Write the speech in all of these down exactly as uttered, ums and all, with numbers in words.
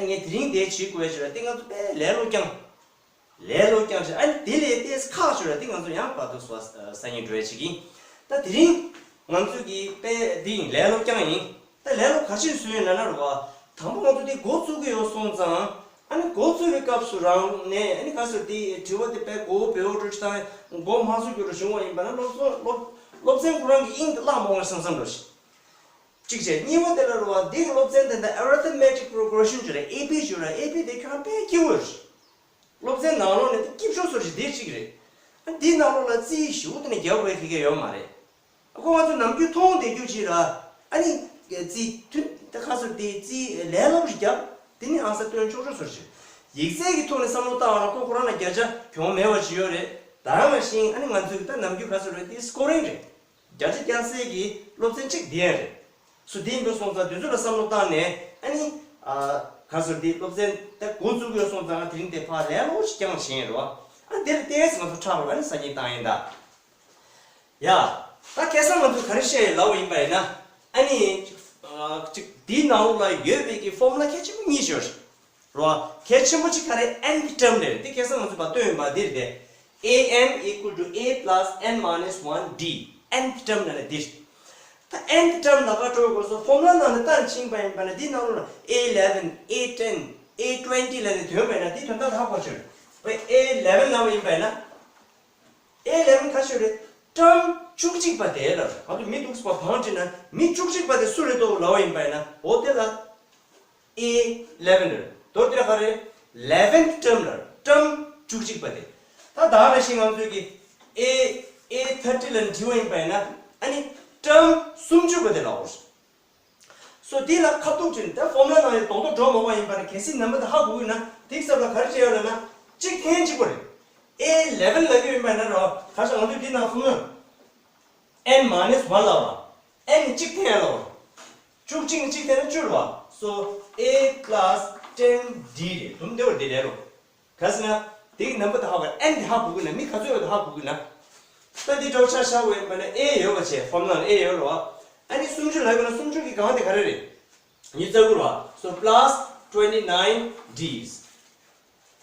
ངས་དེ་རིང་དེ་བྱེད་དགོས་ཞུ་ར་དེ་ང་ཚོ་དཔེ་ལས་སླ་རྐྱང་། ལས་སླ་རྐྱང་ཞིག་ཨ་ནི་དེ་ལས་ཏེས་ཁག་ཞུ་ར་དེ་ང་ཚོ་ཡང་བར་དུ་སོ་སང་ཉིན་འགྲོ་ཡ་བྱེད་ཀྱིན། ད་དེ་རིང་ང་ཚོ་གི་དཔེ་འདི་ཡིན་ལས་སླ་རྐྱང་ཡིན། ད་ལས་སླ་ག་ཅིག་བཟོས་ཡོད་ན་ན་རུ་བ། དང་པོ་ང་ཚོ་དེ་འགོ་བཙུགས་ཀྱི་ཡོད་སོང་ཙང་། ཨ་ནི་འགོ་བཙུགས་པའི་སྐབས་སུ་རང་ནས་ཨ་ནི་ག་ཟེར་དེ་དྲི་བ་དེ་དཔེ་མགོ་བོ་བེའུ་འགྲོ་ཅི་དང་མགོ་མ་ཚོས་རྒྱུ་རུ་བྱུང་བ་ཡིན་པ་ན་སློབ་གསོ་སློབ་སློབ་ཚན་ཁོ་རང་གི་དབྱིངས་དེ་བརླག་མ་འོང་བསམ་བསམ་འགྲོ་ཞིག་གཅིག་བྱས། གཉིས་པ་དེ་ལ་རུ་བ་འདི་གི་སློབ་ཚན་དེ་འདྲ་arithmetic progression་ཞུ་ར་A B་ཞུ་ར་A B་དེ་ཁྱོད་རང་དཔེ་སྐྱིད་པོ་རེད། སློབ་ཚན་ནང་ལོགས་ནས་དེ་སྐྱིད་ཤོས་སུ་རེད་དེ་གཅིག་རེད། ཨ་འདིའི་ནང་ལོགས་ལ་རྩིས་ཞུ་དེ་ནས་རྒྱག་དགོས་ཁེ་ཁེ་ཡོད་མ་རེད། ཨ་ཁོ་ང་ཚོ་ནམ་རྒྱུན་མཐོང་བསྡད་རྒྱུ་ཅིག་ར། ཨ་ནི་རྩིས་མཐུན་དེ་ཁ་སོར་དེ་རྩིས་ལས་སླ་པོ་ཞིག་རྒྱབ་དེ་ནི་ཨང་ས་སྟོན་ཆོག་ཆོག་སོར་ཞིག་ཡིག་ཚད་ཀྱི་ཐོག་ནས་བསམ་བློ་བཏང་བ་ན་ཁོ་ཁོ་རང་ལ་བརྒྱ་ཆ་གྱོང་མེད་པ་ཅིག་ཡོད་རེད། ད་ག་ནང་བཞིན་ཨ་ནི་ང་ཚོས་ད་ནམ་རྒྱུན་ག་སོར་རེད་དེ་scoring་རེད། བརྒྱ་ཆ་བརྒྱ་གསལ་གྱི་སློབ་ཚན་གཅིག་འདི་ཡང་རེད། སུ་འདི་ཡིན་པའི་སོང་ཙང་དེ་ཚོ་ལ་བསམ་བློ་བཏང་ནས་ཨ་ནི། ཨ་ག་ཟེར་དེ་སློབ་ཚན་ད་འགོ་བཙུགས་ཡོད་སོང་ཙང་དེ་རིང་དེ་ཕར་ལས་སླ་པོ་ཞིག་ཀྱང་བྱས་ཡིན་རོ། ཨ་འདིར་ཏེས་ང་ཚོ་ཁྲག་རོ་ཨ་ནི་སང་ཉིན་བཏང་ཡིན་ད། ཡ། ད་ཁ་སང་ང་ཚོ་ག་རེ་བཤད་ཡོད་ལབ་པ་ཡིན་པ་ཡིན་ན། ཨ་ནི། ཨ་གཅིག་འདིའི་ནང་ལོགས་ལ་ཡོད་པའི་གི་formula་གལ་ཆེན་པོ་གཉིས་ཡོད་རེད། རོ། གལ་ཆེན་པོ་གཅིག་ག་རེ་nth term་རེད། འདི་ཁ་སང་ང་ཚོས་ཕར་སྟོན་ཡིན་པ་འདི་རེད་དེ། A n equal to a plus n minus one d nth term་ལ་ནི་འདི་རེད། ད་nth term་ལ་ཁ་འགྲོ་དགོས་སོ་formula་ནང་ནས་བཏང་ཕྱིན་པ་ཡིན་པ་ན་འདི་ནང་ལོགས་ལ་a eleven a ten a twenty་ལ་ནི་འདོན་པ་ཡིན་ན་འདི་དོན་དག་ཧ་གོ་ཆོད། a eleven་ལབ་པ་ཡིན་པ་ཡིན་ན། A eleven་ག་ཞིག་རེད། term་བཅུ་གཅིག་པ་དེ་ལ་ང་ཚོ་མི་འདུག་པ་བང་བྲིས་ན་མི་བཅུ་གཅིག་པ་དེ་སུ་རེད་འདུག་ལབ་པ་ཡིན་པ་ཡིན་ན་འོ་དེ་ལ་A eleven་རེད། མདོར་དེ་ལ་ག་རེ། eleventh term་ལ་term་བཅུ་གཅིག་པ་དེ། ད་ད་ནང་བཞིན་ང་ཚོས་ཀྱི་A A thirty་ལ་འབྲི་བ་ཡིན་པ་ཡིན་ན་ཨ་ནི་term་སུམ་ཅུ་པ་དེ་ལ་འོ། སོ་དེ་ལ་ཁ་ཐུག་དྲན་ད་formula་ནང་ཡང་རྡོག་རྡོག་འགྲོ་མ་བ་ཡིན་པ་ནི་གལ་སྲིད་ནམ་བར་དུ་ཧ་གོ་གི་ན་དེ་ཚབ་ལ་ག་རེ་བྱས་ཡོད་ལབ་ན་གཅིག་ཐེན་གཅིག་པོ་རེད། A eleven་ལབ་ཀྱི་ཡོད་པ་ན་རོ་ག་ས་ང་ཚོས་འདི་ནང་formula་ན་n minus one་ལབ་ར་n་ནི་གཅིག་ཐེན་ལབ་ར་བཅུ་གཅིག་ནི་གཅིག་ཐེན་ན་བཅུ་རེད་བ། སོ་a plus ten d་རེད་དུམ་བདེ་བར་འདི་ལས་རོ། ག་ཟེར་ན། དེ་གི་number་དེ་ཧ་གོ་ན་n་དེ་ཧ་གོ་གི་ན་མི་ག་ཚོད་ཡོད་དེ་ཧ་གོ་གི་ན། ད་འདི་འདྲ་བོ་ཆ་བཞག་པ་ཡིན་པ་ན་a་ཡོད་པ་བྱས་formula་ལ་a་ཡོད་རེད་བ། ཨ་ནི་སུམ་ཅུ་ལབ་དགོས་ན་སུམ་ཅུ་གི་གང་དེ་ག་རེ་རེད། ཉི་ཤུ་རྩ་དགུ་རེད་བ། so plus twenty nine d's།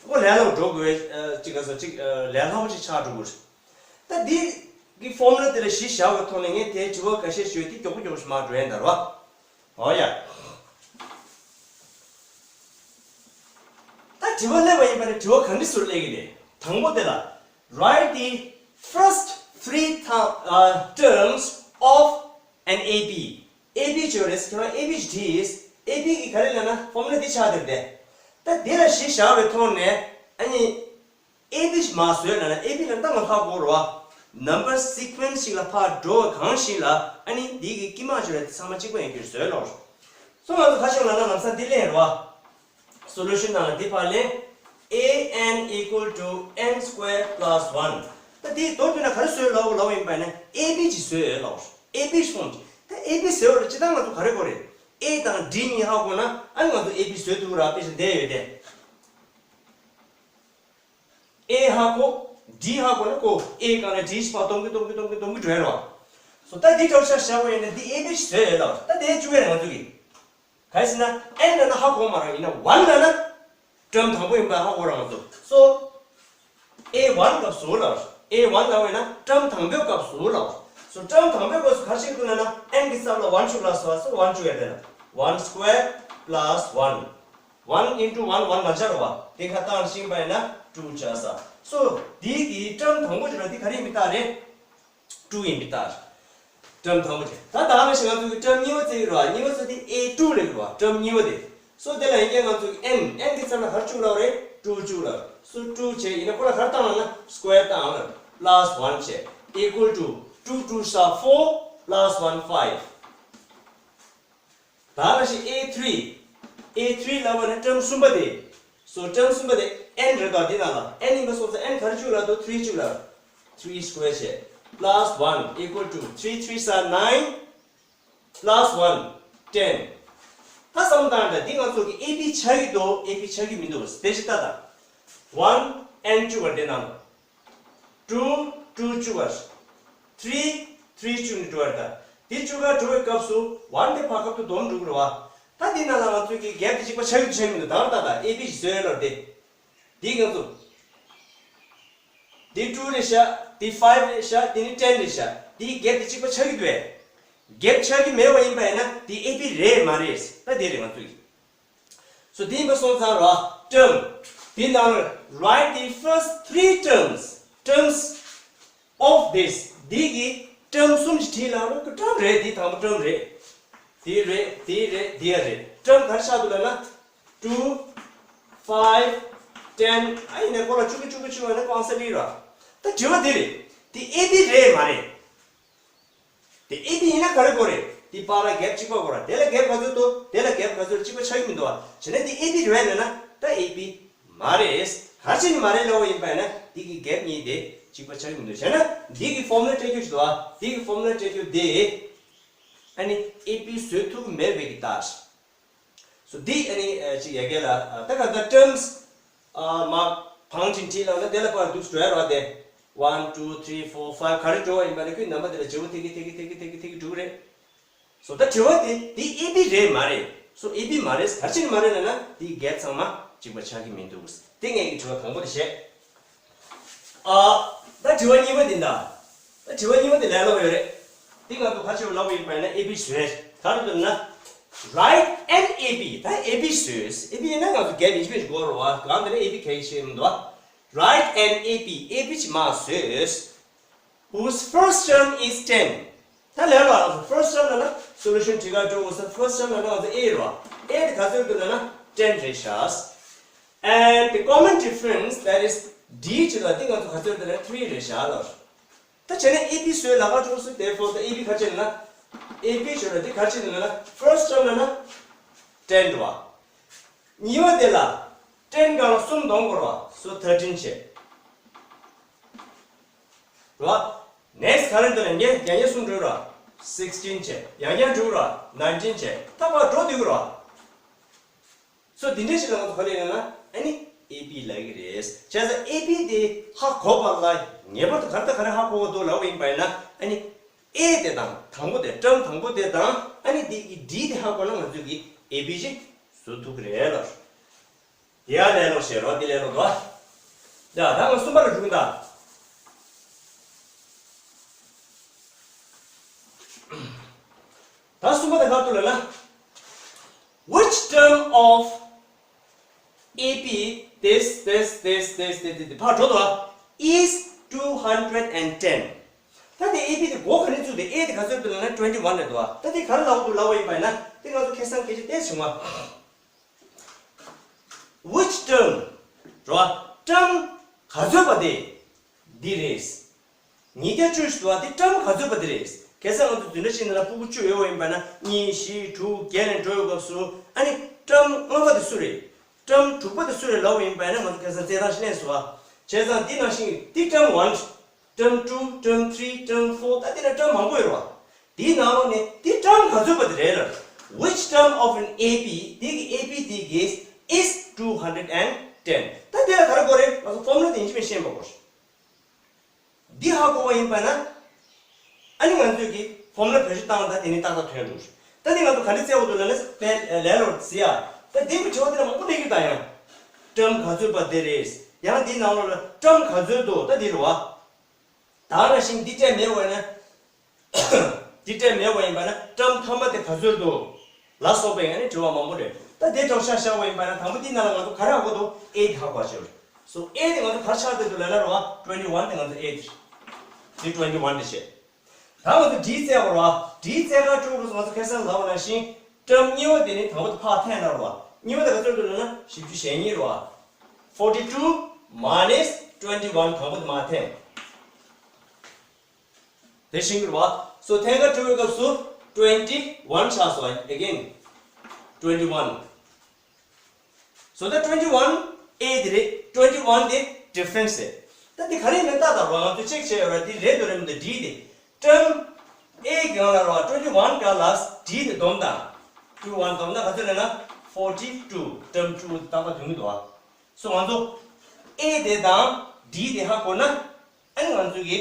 ཁོ་ལས་སླ་པོ་འགྲོ་དགོས་ཅིག་ག་ས་ཅིག་ལས་སླ་པོ་ཅིག་ཆགས་འགྲོ་དགོས། ད་འདི་གི་formula་དེ་ལ་གཞི་བཞག་པའི་ཐོག་ནས་ངས་དེའི་དྲི་བ་འགའ་ཤས་ཞུས་ཏེ་མགྱོགས་པོ་མགྱོགས་པོ་ཞིག་མར་འགྲོ་ཡ་ད་རེད་བ། འོ་ཡ། ད་དྲི་བ་སླེབས་པ་ཡིན་པ་ནི་དྲི་བ་གང་འདྲ་ཟུར་སླེབས་ཀྱི་རེད། དང་པོ་དེ་ལ། Write the first three term- uh, terms of an A B. A B ཅོ་རེས་ཁྱོད་རང་A B ཅིག་བྲིས། A B གི་ག་རེ་ལབ་ན་formula་འདི་ཆགས་བསྡད་དེ། ད་འདི་ལ་གཞི་བཞག་པའི་ཐོག་ནས་ཨ་ནི། A B ཞིག་མ་བཟོས་ན་ན་A B་ལ་ད་ང་ཧ་གོ་རོ། number sequence་ཞིག་ལ་ཕར་འགྲོ་བ་གང་ཞིག་ལ་ཨ་ནི་འདི་གི་དཀྱིལ་མ་ཅོ་རེ་ཚང་མ་གཅིག་པ་ཡིན་རྒྱུར་བཟོས་ལོ། སོ་ང་ཚོ་ཁ་ཤས་ལ་ན་ལམ་སང་འདི་ལེན་རོ། solution་ནང་ལ་འདི་ཕར་ལེན། A n equal to n square plus one། ད་འདི་མདོར་བསྡུས་ན་ག་རེ་བཟོས་ལོ་ལོ་ཡིན་པ་ན་A B་ཅིག་བཟོས་ལོ། A B form་ཅིག་ད་A B་བཟོས་བ་ལ་ཅི་ད་ང་ཚོ་ག་རེ་གོ་རེད། A་དང་D་གཉིས་ཧ་གོ་ན་ཨ་ནི་ང་ཚོ་A B་བཟོས་ཐུབ་ར་དཔེ་ཆ་འདས་ཡོད་དེ། A་ཧ་གོ། D་ཧ་གོ་ན་གོ། A་གང་ལ་D་ཞིག་པ་སྟོང་གི་སྟོང་གི་སྟོང་གི་སྟོང་གི་འགྲོ་ཡ་རོ། སོ་ད་འདི་འདྲ་བོ་ཆ་བཞག་པ་ཡིན་ན་འདི་A B་བཟོས་ཡོད་ལ་ད་དེ་བཅུག་ཡ་རེད་ང་ཚོ་གི། ག་རེ་ཟེར་ན་n་ལ་ན་ཧ་གོ་མ་རེད་ཡིན་ན་one་ལ་ན། term་དང་པོ་ཡིན་པ་ཧ་གོ་ར་ང་ཚོ། སོ། A one་སྐབས་སུ་ལ། A one་ལ་བས་ན་term་དང་པོའི་སྐབས་སུ་ལ། སོ་term་དང་པོའི་སྐབས་སུ་ག་རེ་བྱེད་དགོས་ན་ན་n་གི་ཚབ་ལ་one་བཅུག་ལ་སོ་སོ་one་བཅུག་ཡ་དེ་ན་one square plus one། One into one one་མ་ཆགས་རོ་བ། དེ་ཁ་བཏང་ཤིང་པ་ཡིན་ན་two་ཆགས་ས། སོ་འདི་གི་term་དང་པོ་ཅིག་ལ་འདི་ག་རེ་མི་རྟགས་རེད། two་ཡིན་མི་རྟགས། term་དང་པོ་ཅིག་ད་ད་ནང་བཞིན་ང་ཚོ་གི་term་གཉིས་པ་བརྩི་གི་རོ་བ། གཉིས་པ་ཚོ་འདི་A two་ལབ་གི་རོ་བ། term་གཉིས་པ་དེ། སོ་དེ་ལ་ཡིན་ཀྱང་ང་ཚོ་གི་n n་གི་ཚབ་ལ་ག་རེ་བཅུག་ལ་རེད། two་བཅུག་ལ། སོ་two་བྱས་ཡིན་ན་ཁོ་ལ་ག་རེ་བཏང་ལ་ན་square་བཏང་ལ་plus one་བྱས་equal to two two are four plus one five། ད་ལ་ཞིག A three། A three་ལབ་པ་ནི་term་གསུམ་པ་དེ། སོ་term་གསུམ་པ་དེ་n་རེད་དོ། དེ་ནང་ལ་n་ཡིན་པ་སོང་ཙང་n་ག་རེ་བཅུག་ལ་དོ། three་བཅུག་ལ། three square་བྱས་plus one equal to three threes are nine plus one ten། ད་བསམ་བཏང་ད་འདི་ང་ཚོ་གི་A B་ཆགས་ཀྱི་འདུག A B་ཆགས་ཀྱི་མི་འདུག་དེ་ཞིག་ལྟ་ད། one n་བཅུག་པ་དེ་ནང་ལ། two two་བཅུག་པ། three three་བཅུག་ནས་འགྲོ་བ་རེད་ད། འདི་བཅུག་ག་འགྲོ་བའི་སྐབས་སུ་one་དེ་བར་སྐབས་དུ་སྡོམ་འགྲོ་གི་རེད་བ། ད་འདི་ནང་ལ་ང་ཚོས་ཀྱི་gap དེ་གཅིག་པ་ཆགས་ཀྱི་ཆགས་མི་འདུག་ད་ད་ད་ཨེ་བི་ཞིག་བཟོས་ཡོད་ལབ་དེ། འདི་ང་ཚོ། འདི་ཊུ་རེད་ཤག་འདི་ཕའིབ་རེད་ཤག་འདི་ནི་ཊེན་རེད་ཤག་འདིའི་gap དེ་གཅིག་པ་ཆགས་ཀྱི་འདུག་གས། gap ཆགས་ཀྱི་མེད་པ་ཡིན་པ་ཡིན་ན་འདི་ཨེ་བི་རེད་མ་རེད། ད་འདི་རེད་ང་ཚོས་ཀྱི། སོ་འདི་ཡིན་པ་སོང་ཙང་ར་term འདི་ནང་ལ་write the first three terms terms of this འདི་གི་term གསུམ་ཞིག་བྲིས་ལ་རོགས་term རེད། འདི་དང་པོ་term རེད། འདི་རེད། འདི་རེད། འདི་ཡ་རེད། term ག་རེ་ཆགས་འདུག་ལབ་ན། two, five, ten ཨ་ཡིན་ན་ཁོ་ལ་བཅུ་དགུ་བཅུ་དགུ་བཅུ་དགུ་ཡིན་ན་ཁོ་ཨན་སར་འགྲིག་ར། ད་དྲི་བ་འདི་རེད། འདི་ཨེ་བི་རེད་མ་རེད། དེ་ཨེ་བི་ཡིན་ན་ག་རེ་དགོས་རེད། དེ་བར་ལ་gap གཅིག་པ་དགོས་ར། དེ་ལ་gap ག་ཚོད་འདུག་དེ་ལ་gap ག་ཚོད་གཅིག་པ་ཆགས་ཀྱི་མི་འདུག་བ། བྱས་ན་དེ་ཨེ་བི་རེད་ལབ་ན་ད་ཨེ་བི་མ་རེད། ག་རེ་བྱས་ནས་མ་རེད་ལབ་པ་ཡིན་པ་ཡིན་ན་དེ་གི་gap གཉིས་དེ་གཅིག་པ་ཆགས་ཀྱི་མི་འདུག་བྱས་ན་འདི་གི་formula སྤྲད་རྒྱུ་ཞིག་འདུག་བ། དེ་གི་formula སྤྲད་རྒྱུ་དེ་ཨ་ནི་ཨེ་བི་བཟོས་ཐུབ་ཀྱི་མེད་པའི་གི་རྟགས། སོ་འདི་ཨ་ནི་ཅིག་ཡ་གི་ལ་ད་ག་ད་terms མ་བང་ཅིན་ཁྲིད་ལ་ན་དེ་ལ་པར་འདུག་སྤྲོད་རོགས་དེ། one two three four five ག་རེ་འགྲོ་བ་ཡིན་པ་ནི་ཁོའི་ནམ་པ་དེ་ལ་བརྗེ་པོ་ཐེ་གི་ཐེ་གི་ཐེ་གི་ཐེ་གི་ཐེ་གི་འགྲོ་གི་རེད། སོ་ད་དྲི་བ་དེ་འདི་ཨེ་བི་རེད་མ་རེད། སོ་ཨེ་བི་མ་རེད། ག་རེ་བྱས་ནས་མ་རེད་ལབ་ན་འདི་gap ཚང་མ་གཅིག་པ་ཆགས་ཀྱི་མི་འདུག་དེ་ངའི་གི་དྲི་བ་དང་པོ་དེ་བྱས། ཨ། ད་དྲི་བ་གཉིས་པ་འདི་འདྲ། ད་དྲི་བ་གཉིས་པ་འདི་ལས་སླ་པོ་ཡོད་རེད། འདི་ང་ཚོ་ཕར་ཕྱོགས་ལབ་པ་ཡིན་པ་ཡིན་ན་ཨེ་བི་བཟོས། ག་རེ་འདུག་ན། write an ཨེ་བི། ད་ཨེ་བི་བཟོས། ཨེ་བི་ཡིན་ན་ང་ཚོ་གལ་ཡིན་ཕྱིན་དགོས་རེད་བ། གང་དེ་ལ་ཨེ་བི་གལ་ཡིན་ཤེས་མི་འདུག་བ། write an ཨེ་བི། ཨེ་བི་ཅིག་མར་བཟོས། whose first term is ten ད་ལས་ལ་first term ལ་ན་solution བྲིས་ག་འགྲོ་དགོས་ས། first term ལ་ན་ང་ཚོ་ཨེ་རེད་བ། ཨེ་དེ་ག་ཚོད་འདུག་ལབ་ན་ten རེད་ཤག and the common difference that is ཌི་ཅིག་ལ་འདི་ང་ཚོ་ག་ཚོད་འདུག་ལབ་ན three རེད་ཤག་ལ། ད་བྱས་ན་ཨེ་བི་བཟོས་ལ་ག་འགྲོ་སོང་། therefore ད་ཨེ་བི་ག་ཅིག་ལབ་ན། ཨེ་བི་བྱས་ན་འདི་ག་ཅིག་ལབ་ན་first term ལ་ན་ten རེད་བ། གཉིས་པ་དེ་ལ་ten སྒང་ལ་གསུམ་སྡོམ་དགོས་རེད་བ། so thirteen བྱས། རེད་བ། next ག་རེ་འདུག་ལབ་ན་ཡང་བསྐྱར་གསུམ་འགྲོ་ར། sixteen བྱས། ཡང་བསྐྱར་འགྲོ་ར། nineteen བྱས། ད་ཕར་འགྲོ་སྡོད་ཀྱི་ར། སོ་དེ་འདྲའི་ཞིག་ལ་ང་ཚོ་ག་རེ་ཡོད་ན་ཨ་ནི་ཨེ་བི་ལབ་ཀྱི་རེད། བྱས་ཙང་ཨེ་བི་དེ་ཧ་གོ་བ་ལ་ངེས་པར་དུ་ག་རེ་དང་ག་རེ་ཧ་གོ་དགོས་འདུག་ལབ་པ་ཡིན་པ་ཡིན་ན་ཨ་ནི་ཨེ་དེ་དང་དང་པོ་དེ་term དང་པོ་དེ་དང་ཨ་ནི་དེ་གི་ཌི་དེ་ཧ་གོ་ན་ང་ཚོས་ཀྱི་ཨེ་བི་ཅིག་བཟོ་ཐུབ་ཀྱི་རེད་ལ། དེ་ཡང་ལས་སླ་བྱེད་རོགས། དེ་ལས་སླ་འདུག་ཡ་ད་ང་གསུམ་པ་ལ་འགྲོ་གི་ད། ད་གསུམ་པ་དེ་ག་རེ་འདུག་ལབ་ན། Which term of ཨེ་བི this this this this this this ཕར་འགྲོ་འདུག is two hundred and ten ད་དེ་ཨེ་བི་དེ་འགོ་ག་ནས་བཙུགས་ཏེ་ཨེ་དེ་ག་ཚོད་འདུག་ལབ་ན་twenty one རེད་འདུག་ད་དེ་ག་རེ་ལབ་འདུག་ལབ་པ་ཡིན་པ་ཡིན་ན་དེ་ང་ཚོ་ཁ་སང་སྐད་ཆ་བཤད་བྱུང་བ། Which term རོ། term ག་ཚོད་པ་དེ་འདི་རེད། ཉིས་བརྒྱ་བཅུ་ཞིག་འདུག་བ། དེ་term ག་ཚོད་པ་དེ་རེད། ཁ་སང་ང་ཚོ་བདུན་ཕྲག་གཅིག་ནང་ལ་ཕྲུ་གུ་བཅུ་ཡོད་པ་ཡིན་པ་ན་གཉིས་བཞི་དྲུག་བརྒྱད་ནས་འགྲོ་བའི་སྐབས་སུ་ཨ་ནི་term ལྔ་པ་དེ་སུ་རེད། term དྲུག་པ་དེ་སུ་རེད་ལབ་པ་ཡིན་པ་ན་ང་ཚོ་ཁ་སང་རྩེད་ཐང་ཞིག་ལེན་སོང་བ། བྱས་ཙང་འདི་ནང་བཞིན་འདི་term one term two term three term four ད་འདི་ལ་term མང་པོ་ཡོད་རེད་བ། དེའི་ནང་ལོགས་ནས་འདི་term ག་ཚོད་པ་དེ་རེད་ལ། Which term of an ཨེ་བི་དེ་གི་ཨེ་བི་དེ་གི་is two hundred and ten ད་དེ་ལ་ག་རེ་དགོས་རེད། ང་ཚོ་formula དེ་ཡིན་གཅིག་མིན་ཤེས་པ་དགོས་རེད། འདི་ཧ་གོ་བ་ཡིན་པ་ན། ཨ་ནི་ང་ཚོས་ཀྱི་formula བེད་སྤྱོད་བཏང་ད་དེ་ནི་ཏག་ཏག་ཐོན་འདུག་ད་ནི་ང་ཚོ་ག་འདྲ་བཙལ་དགོས་འདུག་ལབ་ན་དཔེ་ལས་སླ་པོ་ཟེར་ཡ། ད་འདི་གི་དྲི་བ་དེ་ལ་མང་པོ་སླེབས་ཀྱི་ད་ཡང་། term ག་ཚོད་པ་དེ་རེད། ཡང་འདི་ནང་ལོགས་ལ་term ག་ཚོད་འདུག་ད་འདི་རེད་བ། ད་ནང་བཞིན་འདི་སྤྲད་མེད་པ་ན། འདི་སྤྲད་མེད་པ་ཡིན་པ་ན་term མཐའ་མ་དེ་ག་ཚོད་འདུག་ལ་སོགས་པའི་ཨ་ནི་དྲི་བ་མང་པོ་རེད། ད་དེ་འདྲ་བཤད་བཤད་པ་ཡིན་པ་ན་དང་པོ་འདི་ནང་ལ་ང་ཚོ་ག་རེ་ཧ་གོ་འདུག་ཨེ་དེ་ཧ་གོ་བ་བྱེད། སོ་ཨེ་དེ་ང་ཚོ་ག་རེ་ཆགས་བསྡད་འདུག་ལབ་ན་རེད་བ། twenty one དེ་ང་ཚོ་ཨེ་དེ། འདི་twenty one དེ་བྱས། ད་ང་ཚོ་ཌི་བཙལ་བ་རེད་བ། ཌི་བཙལ་ག་འགྲོ་དགོས་སོང་ང་ཚོ་ཁ་སང་ལབ་པ་ནང་བཞིན་term གཉིས་པ་དེ་ནི་དང་པོ་དེ་ཕར་འཐེན་ན་རེད་བ། གཉིས་པ་དེ་ག་ཚོད་འདུག་ལབ་ན་བཞི་བཅུ་ཞེ་གཉིས་རེད་བ། forty two minus twenty one དང་པོ་དེ་མར་འཐེན། དེ་ཤེས་ཀྱི་རེད་བ། སོ་འཐེན་ག་འགྲོ་བའི་སྐབས་སུ་twenty one ཆགས་སོང་། again twenty one སོ་ད་twenty one ཨེ་དེ་རེད། twenty one དེ་difference རེད། ད་དེ་ག་རེ་མིན་ཏག་ཏག་རེད་བ། ང་ཚོས་check བྱས་ཡོད་རེད། དེ་རེད་འདུག་རེད་མི་འདུག་ཌི་དེ་term ཨེ་གི་སྒང་ལ་རེད་བ། twenty one སྒང་ལ་ཌི་དེ་སྡོམ་དང་། twenty one སྡོམ་ན་ག་ཚོད་ལབ་ན་forty two term two དེ་ཏག་ཏག་ཐོན་གྱི་འདུག་བ། སོ་ང་ཚོ་ཨེ་དེ་དང་ཌི་དེ་ཧ་གོ་ན་ཨ་ནི་ང་ཚོ་གི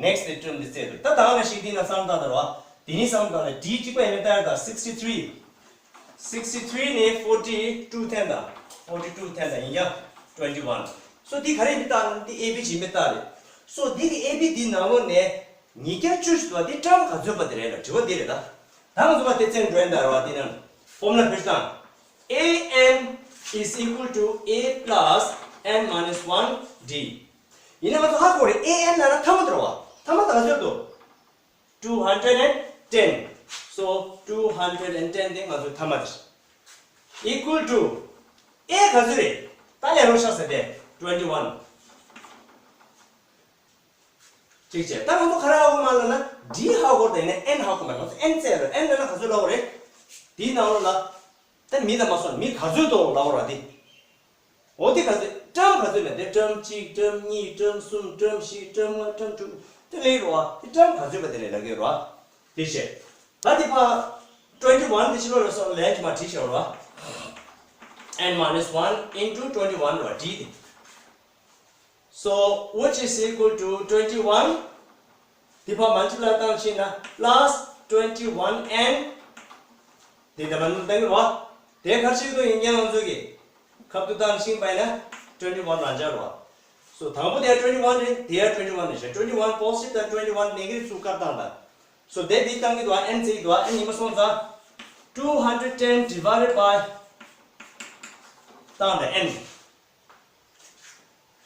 next དེ་term དེ་བཙལ་འདུག་ད་ད་ག་ནང་བཞིན་དེ་ན་བསམ་བཏང་དང་ར་བ། དེ་ནི་བསམ་བཏང་ན་ཌི་གཅིག་པ་ཡིན་ན་ལྟར་དང་sixty three sixty three ནས forty two འཐེན་དང་། forty two འཐེན་དང་ཡིན་ཀྱང་twenty one། སོ་འདི་ག་རེ་མི་རྟགས་ན་འདི་A B ཅིག་མི་རྟགས་རེད། སོ་འདི་གི་A B འདི་ནང་ལོགས་ནས་ཉིས་བརྒྱ་བཅུ་ཞིག་འདུག་བ། འདི་ཊརམ་ག་ཚོད་པ་དེ་རེད་ལ་དྲི་བ་འདི་རེད་ད། ད་ང་ཚོ་བ་དེ་བཙན་འགྲོ་ཡིན་ད་ར་བ། འདི་ནང་ཕོར་མུ་ལ་བེད་སྤྱོད་བཏང་། A N is equal to A plus N minus one D། ཡིན་ན་ང་ཚོ་ཧ་གོ་རེད། A N ལ་ན་ཐ་མ་དེ་ར་བ། ཐ་མ་ད་ག་ཚོད་འདུག two hundred and ten། So two hundred and ten དེ་ང་ཚོའི་ཐ་མ་དེ། equal to A ག་ཚོད་རེད། ད་ལས་རོགས་ཤག་ཟེར་ཏེ་twenty one། གཅིག་བྱས། ད་ང་ཚོ་ག་རེ་ཧ་གོ་མ་ལབ་ན་D ཧ་གོ་དེ་ནས་N ཧ་གོ་མ། ང་ཚོ་N བཙལ་རེད། N ལབ་ན་ག་ཚོད་ལབ་རེད། དེའི་ནང་ལོགས་ལ་ད་མི་དང་མ་སོང་མི་ག་ཚོད་འདུག་ལབ་ར་དེ། འོ་དེ་ག་ཚོད། ཊརམ་ག་ཚོད་མེད་དེ། ཊརམ་གཅིག་ཊརམ་གཉིས་ཊརམ་གསུམ་ཊརམ་བཞི་ཊརམ་ལྔ་ཊརམ་དྲུག་དེ་ལས་རོ་བ། དེ་ཊརམ་ག་ཚོད་པ་དེ་ལས་ལབ་ཀྱི་རོ་བ། དེ་བྱས། ད་དེ་ཕ་twenty one དེ་ཕྱི་ལོགས་ལ་སོང་ལས་ཀྱི་མ་བྲིས་བྱས་རོ་བ། N minus one into twenty one རོ་བ་བྲིས་ཏེ། So which is equal to twenty one། དེ་ཕ་མལ་ཊི་པ་ལའི་བཏང་ཕྱིན་ན་plus twenty one N། དེ་འདྲ་མ་ནུ་བཏང་གི་རོ། དེ་ཁ་ཤས་ཀྱི་ཡིན་ཀྱང་ང་ཚོ་གི་ཁབ་ཏུ་བཏང་ཕྱིན་པ་ཡིན་ན་twenty one རང་འཇགས་རོ། So དང་པོ་དེ་twenty one རེད། དེ་ཡང་twenty one རེད། twenty one positive དང་twenty one negative ཚུར་བཀར་བཏང་དང་། So དེ་འདི་བཏང་གི་འདུག་ཨ། N བརྩི་གི་འདུག་ཨ། N ཉི་མ་སོང་ཙང་two hundred ten divided by བཏང་དང་N།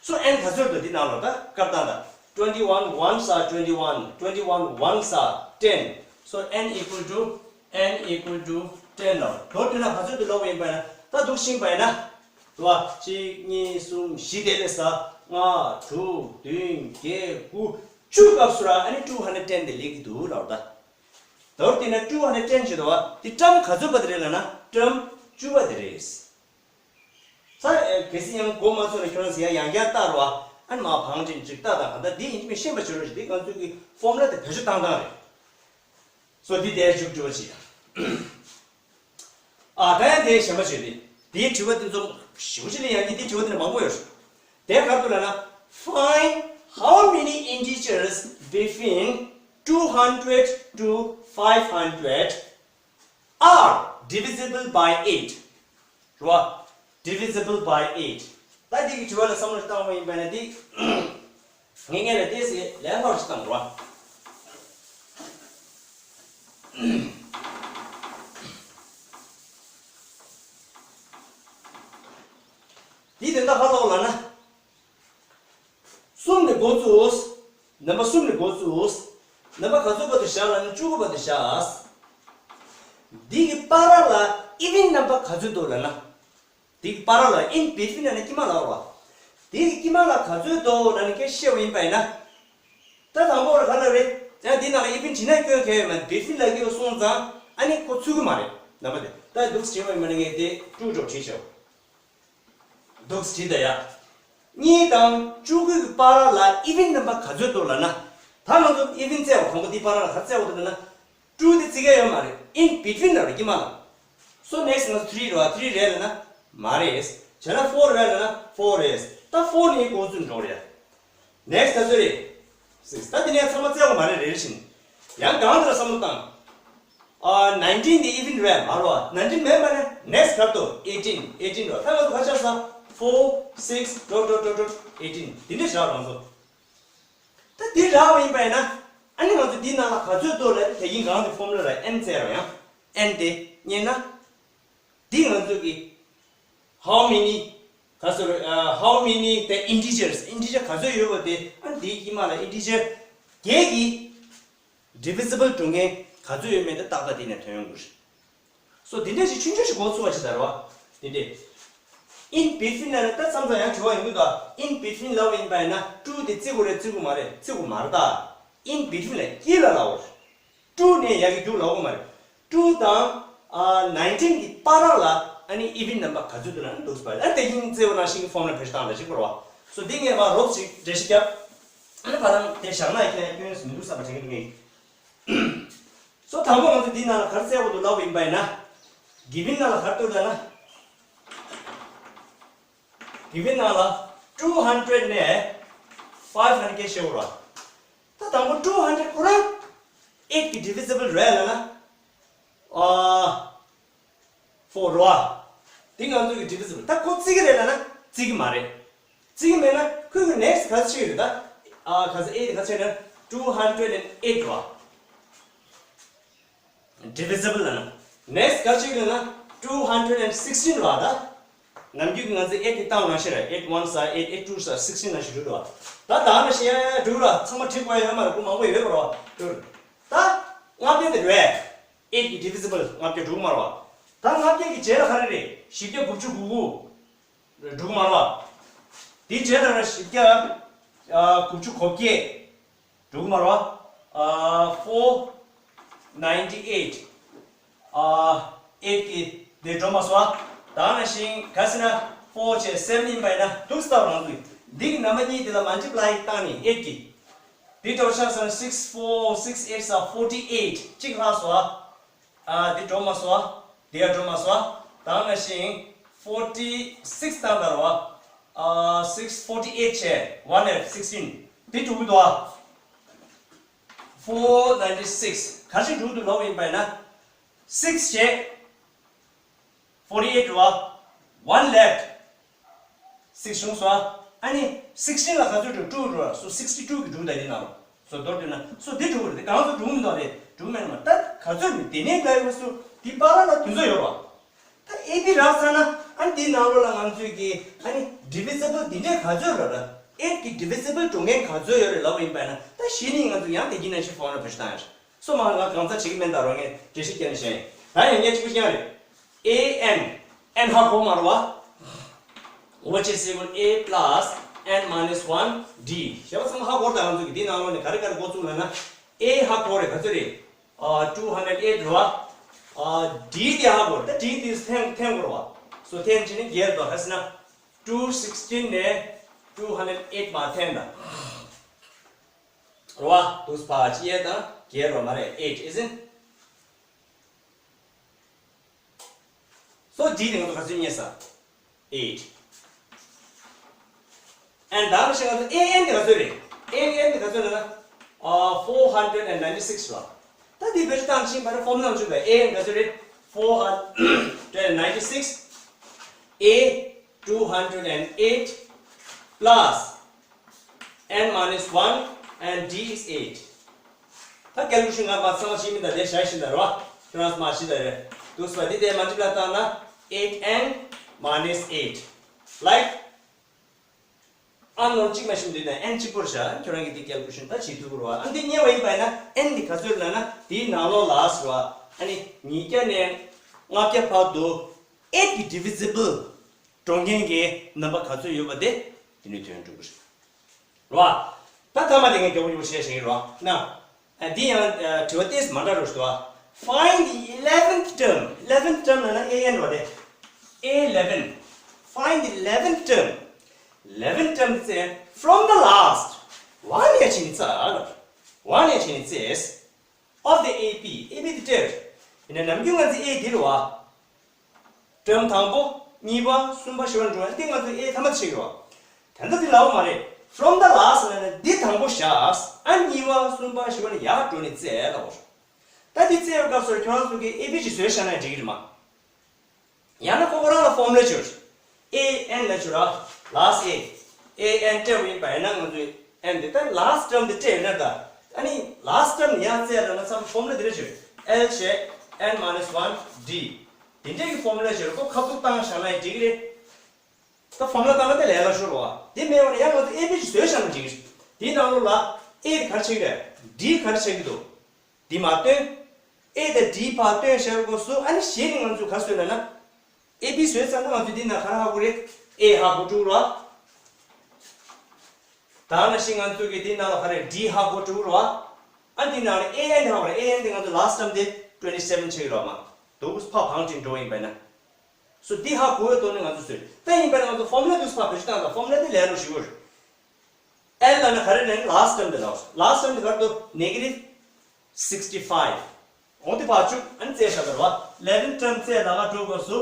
So N ག་ཚོད་འདུག་འདི་ནང་ལོགས་ད་བཀར་བཏང་དང་། twenty one ones are twenty one, twenty one ones are ten. So N equal to, N equal to ten ལ་མདོར་བསྡུས་ན་ག་ཚོད་འདུག་ལབ་པ་ཡིན་པ་ཡིན་ན། ད་འདུག་ཕྱིན་པ་ཡིན་ན། རེད་བ། གཅིག་གཉིས་གསུམ་བཞི་དེ་ལས་ས་ལྔ་དྲུག་བདུན་བརྒྱད་དགུ་བཅུ་སྐབས་སུ་ར་ཨ་ནི་two hundred ten དེ་སླེབས་ཀྱི་འདུག་ལབ་པ་ད། མདོར་བསྡུས་ན་two hundred ten ཞེས་འདུག་བ། འདི་ཊརམ་ག་ཚོད་པ་དེ་རེད་ལབ་ན་ཊརམ་བཅུ་པ་དེ་རེད། ས་ཨེ་གལ་སྲིད་ཡང་གོ་མ་ཚོད་ན་ཁྱོད་རང་ཟེར་ཡང་ཡང་བསྐྱར་བལྟ་རོགས་ཨ། ཨ་ནི་མ་བང་ཅིན་ཅིག་བལྟ་དང་། གང་ལྟར་འདི་ཡིན་གཅིག་མིན་ཤེས་པ་བྱེད་རོགས་ཞེས། འདི་ང་ཚོས་ཀྱི་ཕོར་མུ་ལ་དེ་བེད་སྤྱོད་བཏང་སྟངས་རེད། སོ་འདི་དེ་མཇུག་སྒྲིལ་བ་བྱེད། ཨ་ད་ཡང་དེ་གཞན་པ་བྱེད་དེ། དེའི་དྲི་བ་དེ་ཚོ་ཞེ་པོ་ཅིག་ལ་ཡང་ནི་དེའི་དྲི་བ་དེ་ནི་མང་པོ་ཡོད་རེད། དེ་ག་རེ་འདུག་ལབ་ན། Find how many integers between two hundred to five hundred are divisible by eight རེད་བ། divisible by eight། ད་འདི་གི་དྲི་བ་ལ་བསམ་བློ་བཏང་བ་ཡིན་པ་ན་འདི་ངས་ངས་ལ་ཏོག་ཙམ་ལན་ལྷག་ཅིག་བཏང་རེད་བ། འདི་དོན་དག་ག་རེ་ལབ་ན། གསུམ་ནས་འགོ་བཙུགས། ནམ་པ་གསུམ་ནས་འགོ་བཙུགས། ནམ་པ་ག་ཚོད་བར་དུ་བཞག་ལབ་ན་བཅུ་དགུ་བར་དུ་བཞག་འདི་གི་བར་ལ་even number ག་ཚོད་འདུག་ལབ་ན། འདི་གི་བར་ལ་in between ལབ་ན་དཀྱིལ་མ་ལབ་རེད་བ། འདི་གི་དཀྱིལ་མ་ལ་ག་ཚོད་འདུག་ལབ་ནས་སྐད་བཤད་པ་ཡིན་པ་ཡིན་ན། ད་དང་པོ་ལ་ག་ལབ་རེད། ཡང་འདི་ནང་ལ་even བྲིས་ན་སྐྱོན་གང་ཡང་མེད། between ལབ་ཀྱི་ཡོད་སོང་ཙང་ཨ་ནི་ཁོ་ཚུད་ཀྱི་མ་རེད། རྣམ་པ་དེ་ད་འདུག་སེ་བྲིས་པ་ཡིན་པ་ན་ངས་དེ་ཀྲུག་ཀྲོག་བྲིས་ཤོག་འདུག་སེ་བྲིས་ད་ཡ། གཉིས་དང་བཅུ་དགུ་གི་བར་ལ་even number ག་ཚོད་འདུག་ལབ་ན། ད་ང་ཚོ་even བཙལ་བ། དང་པོ་འདི་བར་ལ་ག་བཙལ་བ་འདུག་ལབ་ན། two དེ་བརྩི་གི་ཡོད་མ་རེད། in between ལབ་རེད། དཀྱིལ་མ་ལ། So next ང་ཚོ་three རེད་བ། three རེད་ལབ་ན་མ་རེད། བྱས་ན་four རེད་ལབ་ན་four རེད། ད་four ནས་འགོ་བཙུགས་འགྲོ་རེད། next ད་ཚོད་རེད། six ད་དེ་ནས་ཚང་མ་བཙལ་བ་མ་རེད། རེ་རེ་བཞིན། ཡང་གང་དེ་ལ་བསམ་བློ་བཏང་། ཨ། nineteen དེ་even རེད་མ་རེད་བ། nineteen མེད་པ་ནས་next ག་རེ་འདུག eighteen eighteen རེད་བ། ད་ང་ཚོ་ག་ཆགས་སོང་། four six dot dot dot dot eighteen དེ་འདྲ་བཞག་རང་ཚོ། ད་དེ་རག་པ་ཡིན་པ་ཡིན་ན། ཨ་ནི་ང་ཚོ་འདི་ནང་ལ་ག་ཚོད་འདུག་ལབ་དེ་ཡིན་གང་དེ་ཕོར་མུ་ལ་ལ་n བཙལ་རོགས་ཡང་། n དེ་རྙེད་ན། འདི་ང་ཚོ་གི་how many ག་ཚོད་རེད། ཨ། how many the integers integer ག་ཚོད་ཡོད་པ་དེ། ཨ་ནི་དེའི་དཀྱིལ་མ་ལ་integer བརྒྱད་ཀྱི་divisible འགྲོ་མཁན་ག་ཚོད་ཡོད་མེད་དེ་ཏག་ཏག་དེ་ནས་ཐོན་ཡོང་གི་རེད། སོ་དེ་འདྲ་ཞིག་ཆུང་ཆུང་ཞིག་འགོ་ཚུགས་པ་ཞིག་ད་རེད་བ། དེ་འདྲས། in between ལབ་ན་ད་མཚམས་མཚམས་ཡང་དྲི་བ་ཡོང་གི་འདུག in between ལབ་པ་ཡིན་པ་ཡིན་ན་two དེ་བརྩི་དགོས་རེད་བརྩི་དགོས་མ་རེད། བརྩི་དགོས་མ་རེད་ད། in between ལ་དཀྱིལ་ལ་ལབ་པ་རེད། two ནས་ཡར་གྱི་རྒྱུགས་ལབ་དགོས་མ་རེད། two དང་ཨ་nineteen གི་བར་ལ་ཨ་ནི་even number ག་ཚོད་འདུག་ལབ་ན་འདུག་སེ་བ། ཨ་ནི་དེ་ཡིན་བརྩི་བ་ནང་བཞིན་གྱི་ཕོར་མུ་ལ་བེད་སྤྱོད་བཏང་ལ་ཞིག་དགོས་རེད་བ། སོ་འདི་ངས་མར་རོབ་ཅིག་འགྲེལ་བཤད་བརྒྱབ། ཨ་ནི་ཕ་རང་དེ་བཞག་ན་ཡ་ཁྱེད་རང་སྐྱོན་མི་འདུག་བསམ་པ་དྲན་གྱི་འདུག་ངས། སོ་དང་པོ་ང་ཚོ་འདི་ནང་ལ་ག་རེ་བཙལ་དགོས་འདུག་ལབ་པ་ཡིན་པ་ཡིན་ན། given ནང་ལ་ག་རེ་འདུག་ལབ་ན། given ནང་ལ་two hundred ནས་five hundred སྐད་བཤད་དགོས་རེད། ད་དང་པོ་two hundred ཁོ་རང་eight གི་divisible རེད་ལབ་ན། ཨ། four རེད་བ། དེ་ང་ཚོ་གི་divisible། ད་ཁོ་བརྩི་གི་རེད་ལབ་ན་བརྩི་གི་མ་རེད། བརྩི་གི་མེད་ན་ཁོས་གི་next ག་ཚོད་ཆགས་ཀྱི་རེད། ད་ཨ་ག་ཚོད་ཨེ་དེ་ག་ཚོད་ཆགས་ན་two hundred and eight རེད་བ། divisible ལབ་ན། next ག་ཚོད་ཆགས་ཀྱི་རེད་ན་two hundred and sixteen རེད་བ། ད་ནམ་རྒྱུན་གི་ང་ཚོ་eight དེ་བཏང་ནང་བཞིན་རེད། eight ones are eight, eight twos are sixteen ནང་བཞིན་འགྲོ་རེད་བ། ད་ད་ནང་བཞིན་ཡ་ཡ་འགྲོ་ར། ཚང་མ་བྲིས་དགོས་ཡ་ཡོད་མ་རེད། ཁོ་མང་པོ་ཡོད་རེད་བ། འགྲོ་རེད། ད་ལྔ་བརྒྱ་དེ་རེད། eight གི་divisible ལྔ་བརྒྱ་འགྲོ་གི་མ་རེད་བ། ད་ལྔ་བརྒྱ་གི་རྗེས་ལ་ག་རེ་རེད། བཞི་བརྒྱ་དགུ་བཅུ་གོ་དགུ་འགྲོ་གི་མ་རེད་བ། དེའི་རྗེས་ལ་ར་བཞི་བརྒྱ་ཨ་དགུ་བཅུ་གོ་བརྒྱད་འགྲོ་གི་མ་རེད་བ། ཨ་four ninety eight ཨ་eight གི་དེ་འགྲོ་མ་སོང་བ། ད་ནང་བཞིན་ག་ཟེར་ན་four བྱས་seven ཡིན་པ་ཡིན་ན་འདུག་སེ་ལྟ་བ་རང་འདུག་འདི་གི་ནམ་བར་གཉིས་དེ་ལ་multiply བཏང་ནས་eight གི་དེ་འགྲོ་ཆ་ཚང་six four six eights are forty eight གཅིག་ལྷག་སོང་བ། ཨ་དེ་འགྲོ་མ་སོང་བ། དེ་ཡང་འགྲོ་མ་སོང་བ། ད་ནང་བཞིན་forty six བཏང་ད་རོ་བ། ཨ་six forty eight བྱས་one eight sixteen དེ་འགྲོ་གི་འདུག་བ། four ninety six ག་ཞིག་འགྲོ་གི་འདུག་ལབ་ཡིན་པ་ཡིན་ན། six བྱས། forty eight རེད་བ། one left six བྱུང་སོང་། ཨ་ནི་sixteen ལ་ག་ཚོད་འགྲོ། two རེད་བ། so sixty two གི་འགྲོ་ད་ཡིན་ན་རོ། so མདོར་བསྡུས་ན་so འདི་འགྲོ་གི་རེད། གང་ཚོད་འགྲོ་མི་འདུག་རེད། འགྲོ་མེད་ན་མ་ད་ག་ཚོད་མི་དེ་ནས་ད་ཡོད་སུ་འདི་པ་ལ་ལ་དུས་ཚོད་ཡོད་རོ། ད་ཨེ་བི་རག་ས་ན་ཨ་ནི་འདི་ནང་ལོགས་ལ་ང་ཚོས་ཀྱི་ཨ་ནི་divisible འདི་འདྲས་ག་ཚོད་རེད་ར། eight གི་divisible འགྲོ་མཁན་ག་ཚོད་ཡོད་རེད་ལབ་པ་ཡིན་པ་ན་ད་གཞི་ནས་ང་ཚོ་ཡང་དེ་གི་ནང་བཞིན་formula བེད་སྤྱོད་བཏང་ཡ་རེད། སོ་མ་ང་གང་ཚ་བྱེད་ཀྱི་མེད་ད་རོ། ངས་འགྲེལ་བཤད་བརྒྱབ་ནས་བཤད། ད་ཡང་ངས་གཅིག་པུ་བཤད་རེད། A n n ཧ་གོ་མ་རེད་བ། which is equal a plus n minus one d ཞེས་པ་ཚང་མ་ཧ་གོ་རེད། ད་ང་ཚོ་གི་འདི་ནང་ལོགས་ནས་ག་རེ་ག་རེ་འགོ་བཙུགས་ལབ་ན། A ཧ་གོ་རེད། ག་ཚོད་རེད། ཨ་two hundred eight རེད་བ། ཨ་d དེ་ཧ་གོ་རེད། ད་d དེ་འཐེན་འཐེན་དགོས་རེད་བ། so འཐེན་བྱས་ནས་བརྒྱད་དོ་ཧ་ཟེར་ན། two sixteen ནས་two hundred eight མ་འཐེན་ད། རེད་བ། དུས་ཕ་ཅི་ཡས་དང་བརྒྱད་རོ་མ་རེད། eight isn't so d དེ་ང་ཚོ་ག་ཚོད་རྙེད་ས། eight and ད་ནང་བཞིན་ང་ཚོ a n དེ་ག་ཚོད་རེད། a n དེ་ག་ཚོད་རེད་ན། ཨ་four hundred and ninety six རེད་བ། ད་དེ་བེད་སྤྱོད་བཏང་ཕྱིན་པ་རེད། formula བཅུག་པ་a n ག་ཚོད་རེད། four hundred ninety six a two hundred and eight plus n minus one and d is eight ད་calculation ང་མ་ཚང་བ་ཤེས་མི་འདུག་དེ་བྱ་ཤེས་འདུག་རོ། ཁྱོད་རང་མ་ཤེས་ད་རེད། དུས་ཚོད་འདི་དེ་multiply བཏང་ན་eight n minus eight like ཨ་ནོར་གཅིག་མ་ཤེས་འདུག་ན་n གཅིག་པོར་བཞག་ཁྱོད་རང་གིས་འདི་calculation ད་བྱེད་ཐུབ་རོ། ཨ་འདི་རྙེད་པ་ཡིན་པ་ཡིན་ན་n འདི་ག་ཚོད་ལབ་ན་དེའི་ནང་ལོགས་ལ་ཟེར་བ། ཨ་ནི་ཉིས་བརྒྱ་ནས་ལྔ་བརྒྱ་བར་དུ་eight གི་divisible འགྲོ་མཁན་གྱི་རྣམ་པ་ག་ཚོད་ཡོད་པ་དེ་དེ་ནས་ཐོན་འགྲོ་གི་རེད། རོ། ད་ཐ་མ་དེ་ངས་མགྱོགས་པོ་མགྱོགས་པོ་བཤད་ཤེས་ཀྱི་རོ། ན། ཨ་འདི་ཡང་ཨ་དྲི་བ་ཏོག་ཙམ་མ་འདྲ་རོ་ཞིག་འདུག་ཨ། Find the eleventh term. eleventh term ལབ་ན a n རོ་དེ། eleven. Find the eleventh term. eleventh term ཚེ་from the last one ཡ་ཆི་ནི་ཚ་ལ། one ཡ་ཆི་ནི་ཚེ་of the a p a p དེ་སྤྲད། ཡིན་ན་ནམ་རྒྱུན་ང་ཚོ་a འདི་རོ་ཨ། term དང་པོ། གཉིས་པ། གསུམ་པ། བཞི་པ་འགྲོ་བ་འདི་ང་ཚོ་a ཐ་མ་ཆེ་གི་བ། ད་ལྟ་འདི་ལའོ་མ་རེད། From the last ལབ་ན་འདི་དང་པོ་བཞག་ཨ་གཉིས་པ། གསུམ་པ། བཞི་པ་ལ་ཡར་འགྲོ་ནས་བཙལ་ལབ་པ་རེད། ད་འདི་བཙལ་བའི་སྐབས་སུ་ཁྱོད་རང་ཚོ་གིས a p ཅིག་བཟོས་བཞག་ན་འགྲིག་གི་རེད་མ། ཡང་ན་ཁོ་ཁོ་རང་ལ་formula བྱོས། a n ལ་བྱོས་ར། last a a n སྤྲད་པ་ཡིན་པ་ཡིན་ན་ང་ཚོས་n དེ་ལྟར་last term དེ་སྤྲད་ཡོད་ན་ད། ཨ་ནི་last term ཡང་བཙལ་ལ་ང་ཚང་formula དེ་འདྲ་བྱོས། L བྱས་n minus one d དེ་འདྲའི་གི་formula བྱོས། ཁོ་ཁ་ཐུག་བཏང་བཞག་ན་ཡང་འགྲིག་གི་རེད། ད་formula བཏང་ན་དེ་ལས་སླ་ཤོས་རེད་བ། དེ་མེད་པ་ན་ཡང་ང་ཚོ a p ཅིག་བཟོས་བཞག་ན་འགྲིག་གི་རེད། དེའི་ནང་ལོགས་ལ་a དེ་ག་རེ་ཆགས་ཀྱི་རེད། d ག་རེ་ཆགས་ཀྱི་འདུག་འདི་མ་སྟོན། a དང་d ཕར་སྟོན་བཞག་དགོས་སུ་ཨ་ནི་གཞི་ནས་ང་ཚོས་ག་རེ་བཟོས་ན་ན། a p བཟོས་ཚར་ན་ང་ཚོས་འདི་ན་ག་རེ་ཧ་གོ་རེད། a ཧ་གོ་འགྲོ་ར། ད་ནང་བཞིན་ང་ཚོས་ཀྱི་འདི་ན་ལ་ག་རེ་d ཧ་གོ་འགྲོ་ར། ཨ་འདི་ན་ལ a n དེ་ཧ་གོ་ར། a n དེ་ང་ཚོ་last term དེ་twenty seven ཆགས་ཡོད་ར་མ། དུག་ཕ་བང་ཅིང་འགྲོ་ཡིན་པས་ན། སོ་འདི་ཧ་གོ་བའི་ཐོག་ནས་ང་ཚོས་བཟོས། ད་ཡིན་པས་ན་ང་ཚོ་formula དུག་ཕ་བེད་སྤྱོད་བཏང་ད་formula དེ་ལས་རུ་ཞིག་ཡོད་རེད། L ལ་ན་ག་རེ་ལེན། last term དེ་ལ། last term དེ་ག་རེ་འདུག negative sixty five འོ་དེ་ཕར་བཅུག་ཨ་ནི་བཙལ་བཞག་ད་ར་བ། eleven term བཙལ་ལ་ང་འགྲོ་དགོས་སུ།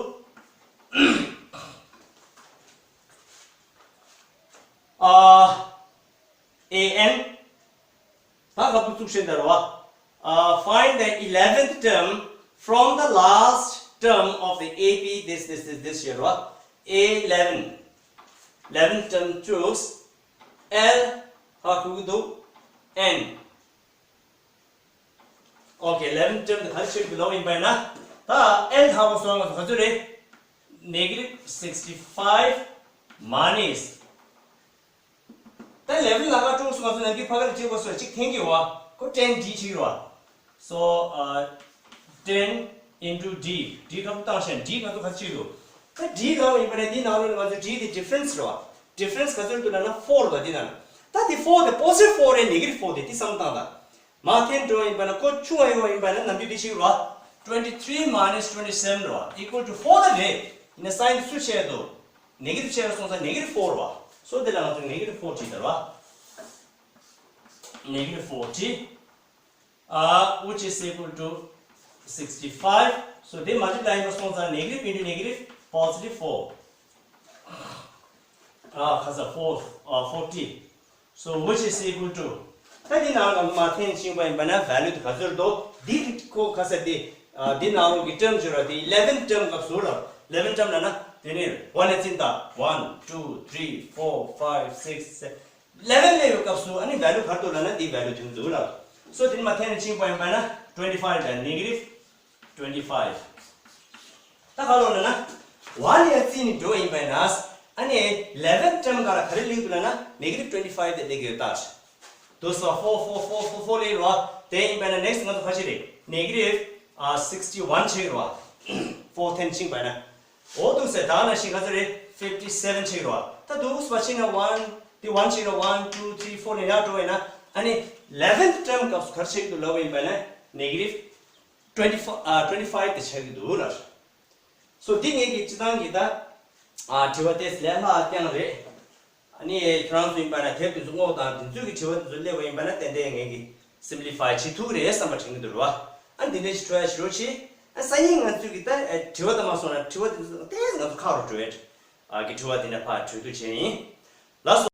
ཨ། a n ད་ག་བུ་བཅུག་ཤེས་ད་ར་བ། ཨ། Find the eleventh term from the last term of the A B this this this this ཞེས་རོ། A eleven eleven term བཅུ། L ཧ་གོ་གི་འདུག N okay eleven term དེ་ག་རེ་ཆགས་ཀྱི་ལོག་ཡིན་པ་ཡིན་ན། ད་L ཧ་གོ་སོང་ང་ཚོ་ག་ཚོད་རེད། negative sixty five minus ད eleven ལ་ཁ་དཀྲུགས་སོང་ང་ཚོ་ནམ་རྒྱུན་ཕ་ག་ལ་བྲིས་པ་སོགས་གཅིག་འཐེན་གྱི་བ། ཁོ་ten D ཆགས་རོ། So uh, ten into D D ཁ་བཏང་ཤེན་D ང་ཚོ་ག་ཚོད་ཆགས་འདུག་ད D ལ་ཡིན་པ་ནས་འདི་ནང་ལོགས་ལ་ང་ཚོ་D དེ་difference རོ། Difference ག་ཚོད་འདུག་ལབ་ན་four ལ་འདི་ནང་ད་དེ་four དེ་positive four རེད་negative four དེ་དེ་བསམ་བཏང་ད། མར་འཐེན་འགྲོ་ཡིན་པ་ན་ཁོ་ཆུང་བ་ཡོང་བ་ཡིན་པ་ན་ནམ་རྒྱུན་འདི་ཞིག་རོ། twenty three minus twenty seven རོ། equal to four ད་རེད། ཡིན་ན་sign དེ་སུ་ཆགས་འདུག negative ཆགས་སོང་ཙང་negative four རོ། So དེ་ལ་ང་ཚོ་negative four བྲིས་ད་རོ། negative four བྲིས། uh, which is equal to sixty five. So དེ་multiply ཡིན་པ་སོང་ཙང་negative into negative positive four. ཨ་ཁ་ས་four ཨ་forty. So which is equal to ད་འདི་ནང་ལ་མར་འཐེན་ཕྱིན་པ་ཡིན་པ་ན་value དེ་ག་ཚོད་འདུག་འདི་ཁོ་ཁ་ས་དེ་ཨ་འདི་ནང་ལོགས་ཀྱི་term བརྗོད་ར་དེ་eleven term སྐབས་སུ་ལ་eleven term ལ་ན་དེ་ནི་one ནས་བརྩིས་ད་one two three four five six seven eleven ལས་ཡོད་སྐབས་སུ་ཨ་ནི་value ག་རེ་འདུག་ལབ་ན་འདི་value དེ་འདུག་ལ། So དེ་ནི་མར་འཐེན་ཕྱིན་པ་ཡིན་པ་ན་twenty five དང་negative twenty five ད་ག་ལོ་ན་ན། one ཡ་རྩིས་ནི་འགྲོ་ཡིན་པ་ཡིན་ན། ཨ་ནི་eleven term ག་ལ་ག་རེ་ལེགས་འདུག་ལ་ན་negative twenty five དེ་ལེགས་ཡོད་ད། དུ་སོ་four four four four four ལེགས་རོ། དེ་ཡིན་པ་ན་next ང་ཚོ་ག་ཅི་རེད། negative ཨ་sixty one ཆགས་རོ། four འཐེན་ཕྱིན་པ་ན། འོ་འདུག་ཟེར་ད་ན་ཤི་ག་ཚོད་རེད། fifty seven ཆགས་རོ། ད་འདུག་སུ་བ་ཕྱིན་ན་one དེ་one ཆགས་རོ། one two three four ལེགས་ཡ་འགྲོ་ཡིན་ན། ཨ་ནི་eleven term སྐབས་སུ་ག་རེ་ཆགས་འདུག་ལབ་ཡིན་པ་ན་negative twenty five ཨ་twenty five དེ་ཆགས་ཀྱི་འདུག་ལ། སོ་འདི་ངེད་ཀྱི་སྤྱི་བཏང་གི་ད་ཨ་དྲི་བ་དེ་ལས་ལྷག་རྐྱང་རེད། ཨ་ནི་ཁྱེད་རང་ཚོ་ཡིན་པ་ན་དེབ་དེ་ཚོ་བསྔོག་དང་དེ་ཚོའི་གི་དྲི་བ་དེ་ཚོ་སླེབས་པ་ཡིན་པ་ན་ཏན་ཏན་ངེད་ཀྱི་simplify བྱེད་ཐུབ་ཀྱི་རེད་བསམ་པ་དྲན་གྱི་འདུག་ར། ཨ་འདི་འདྲ་ཞིག་དྲི་བ་ཞིག་རོགས་བྱེད། ཨ་སང་ཉིན་ང་ཚོས་གི་ད་དྲི་བ་དང་མ་སོང་ན་དྲི་བ་དེ་ཚོ་ཏོག་ཙམ་ང་ཚོ་ཁག་རུ་འགྲོ་ཡས། ཨ་གི་དྲི་བ་དེ་འདྲ་ཕར་གྲོས་བསྡུར་བྱས་ཡིན། ལགས་སོ།